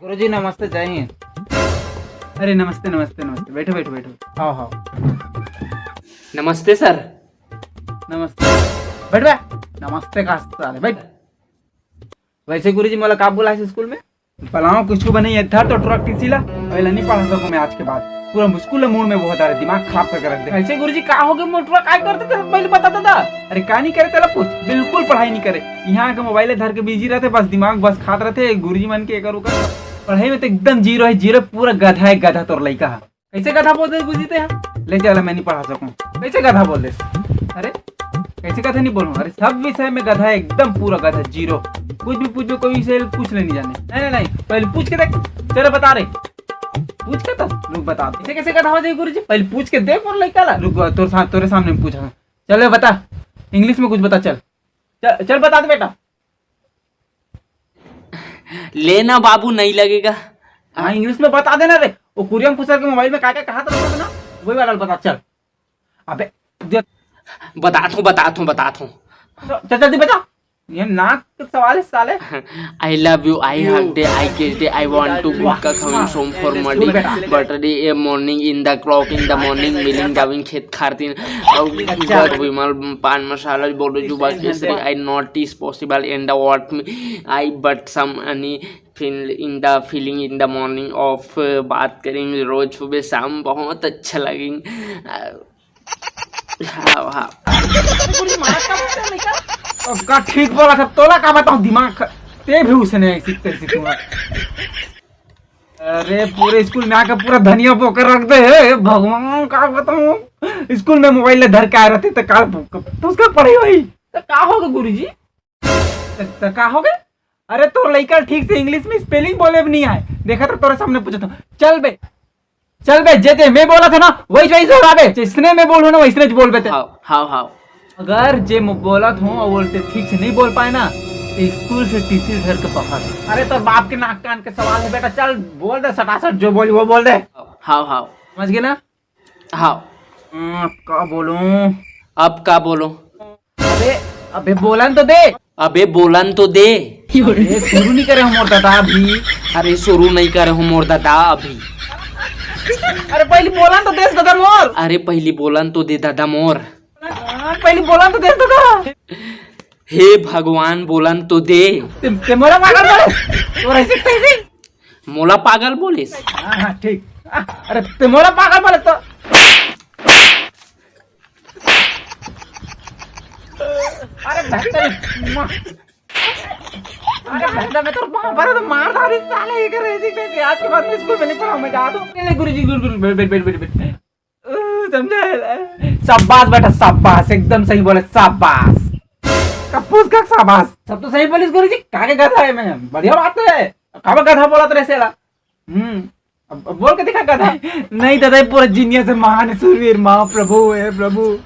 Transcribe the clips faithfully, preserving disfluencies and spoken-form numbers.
गुरुजी नमस्ते, जय हिंद। अरे नमस्ते, नमस्ते, नमस्ते। बैठो, बैठो, बैठो। आओ, आओ। नमस्ते सर। नमस्ते। बैठ बे। नमस्ते का साले, बैठ। वैसे गुरुजी मोला का बुलाइस स्कूल में? बलाओ कुछ बने ये धर तो ट्रक टीसी ला, अउ एला नहीं पढ़ा सकूं मैं आज के बाद। पूरा स्कूल ला मूड में बहुत आ रहे, दिमाग खराब करके रख दे। ऐसे गुरुजी का हो गए, मोटरा काय करते तेरे पहले बता दादा। अरे का नहीं करे तेला पूछ, बिल्कुल पढ़ाई नहीं करे। यहाँ के मोबाइल धर के बिजी रहते, बस दिमाग बस खात रहते गुरुजी मन के एकर ओकर। पढ़ाई में तो एकदम जीरो है, जीरो, पूरा गधा है गधा तोर लइका है। कैसे गधा बोल दे गुरुजी ते? ले चला, मैं नहीं पढ़ा सकूं। कैसे गधा बोल दे? अरे कैसे गधा नहीं बोलूं? अरे सब विषय में गधा है, एकदम पूरा गधा, जीरो। कुछ भी पूछ, कोई विषय पूछ ले नहीं जाने। नहीं नहीं नहीं, पहले पूछ के देख। चलो बता रहे, पूछ के तो लोग बता दे। कैसे कैसे गधा हो जाए गुरुजी? पहले पूछ के देख और लइका ला। रुक, तोर साथ तोरे सामने पूछा। चल बता, इंग्लिश में कुछ बता। चल चल, चल बता दे बेटा। लेना बाबू, नहीं लगेगा। हाँ, इंग्लिश में बता देना रे। वो कुरियम कुसर के मोबाइल में का का कहा था ना, वही वाला बता। चल अबे, देख। बताता हूँ, बताता हूँ, बताता हूँ। चल चल जल्दी बता। ये नाक के सवाल है साले। I love you, I hug day, I kiss day, I want to गुटखा खावे, सोम for मडी, बटरी ए morning in the clock in the morning, मिलिंग जाविंग खेत खारतीन, और अच्छा। विमल पान मसाला बोलो जुबा Kesari, I not is possible and the what me, I but some any feel in the feeling in the morning of, बात करेंगे रोज सुबह शाम, बहुत अच्छा लगेंगे। हाँ, हाँ। अब का ठीक बोला था, तोला का बताऊं, दिमाग ख-, ते भी उसने ऐसी तैसी तू। अरे पूरे स्कूल में आके पूरा धनिया बोकर रख दे, हे भगवान का बताऊं, स्कूल में मोबाइल ले धर के आए रहते तो का, उसका पढ़े वही। तो का होगा गुरुजी? त, त का हो गए? अरे तोर लइका ठीक से इंग्लिश में स्पेलिंग बोले भी नहीं आए। देखा तो तोरे सामने पूछा था। चल बे, चल बे, जे ते मैं बोला था ना, वही वही दोहराबे। जैसने मैं बोलूँ ना, वैसने बोलबे ते। हाव, हाव, हाव। अगर जे मैं बोला था और बोलते ठीक से नहीं बोल पाए ना, तो स्कूल से टीसी धर के बाहर। अरे तोर बाप के नाक कान के सवाल है बेटा, चल बोल दे सटासट, जो बोली वो बोल दे। हाव, हाव। समझ गए ना? हाव। हम्म, अब का बोलूं? अब का बोलूं? अबे, अबे बोलन तो दे। अबे बोलन तो दे। अबे शुरू नहीं करे हो मोर दादा अभी। अरे शुरू नहीं करे हो मोर दादा अभी। अरे पहली बोलन तो दे दादा मोर। अरे पहली बोलन तो दे दादा मोर। हाँ, पहली बोलन तो दे दादा। हे भगवान बोलन तो दे। ते, ते मोला पागल बोले। तोर ऐसे तैसे। मोला पागल बोलिस। हाँ, हाँ, ठीक। आ, अरे ते मोला पागल बोले तो। अरे बेहतर। अरे बेहतर, मैं तो मार, भरा तो मार डाली साले, ये कर रहे थे, आज के बाद मैं स्कूल में नहीं पढ़ाऊँ, मैं जा दूँ। नहीं, नहीं, गुरुजी, गुरु, गुरु, बैठ, बैठ, बैठ, बैठ, बैठ। ओ, समझा है? शाबाश बेटा, शाबाश, एकदम सही बोले, शाबाश। कपूस का शाबाश। सब तो सही बोलिस गुरुजी, काके गधा है मैं, बढ़िया बात है। काबर गधा बोलत रहे सेला? हम्म, अब, अब बोल के दिखा गधा। नहीं दादा, ये पूरा जीनियस है, महान सूरवीर महाप्रभु है प्रभु।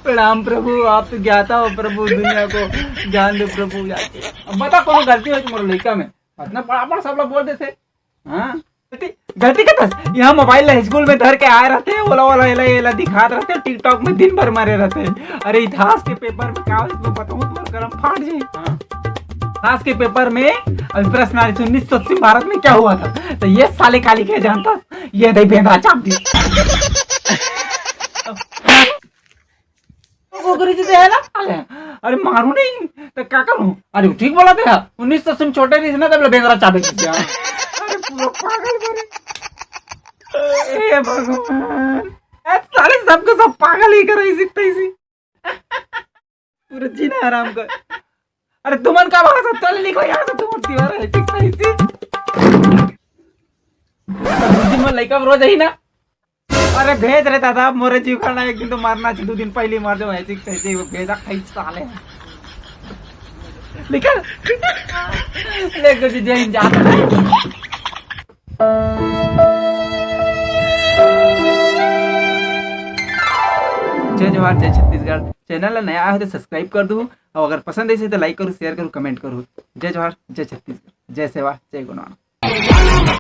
प्रणाम प्रभु, आप तो ज्ञाता हो प्रभु, दुनिया को ज्ञान दो प्रभु जाके। अब बता कोनो गलती हो तुम्हारे लड़का में, इतना बड़ा बड़ा सब लोग बोल देते। हाँ, गलती, गलती का था। यहाँ मोबाइल ला स्कूल में धर के आए रहते हैं, ओला ओला एला एला दिखात रहते हैं, TikTok में दिन भर मरे रहते हैं। अरे इतिहास के पेपर में क्या हो, इसमें बताऊँ तुम्हारा गरम फाट जाए। हाँ। इतिहास के पेपर में अभी प्रश्न आ रही थी, उन्नीस सौ अस्सी भारत में क्या हुआ था, तो ये साले काली के जानता, ये दे बेंदा चाप दी। वो गुरुजी दे है ना? अरे, अरे मारू नहीं, तो क्या करूं? अरे ठीक बोला था, उन्नीस सौ से छोटे नहीं ना, तब ले बेंदरा चाबे की क्या? अरे पूरा पागल करे। ए भगवान, ए साले सबको सब पागल ही करे इसी तैसी। पूरा जीना हराम कर। अरे तुमन का भाषा चल निकलो यहाँ से, तुम दीवार है, ठीक सही से। गुरुजी मन लइका रोज ही ना। अरे भेज रे दादा, मोरे जीव खाना, एक दिन तो मरना चाहिए, दो दिन पहले मर जाओ, ऐसे कैसे वो भेजा खाई साले। निकल। ले गुरुजी, जय हिंद, जा। जय जोहार, जय छत्तीसगढ़। चैनल ला नया आए हो तो सब्सक्राइब कर दू, और अगर पसंद आइस हे तो लाइक करू, शेयर करू, कमेंट करू। जय जोहार, जय छत्तीसगढ़, जय सेवा, जय गुणवान।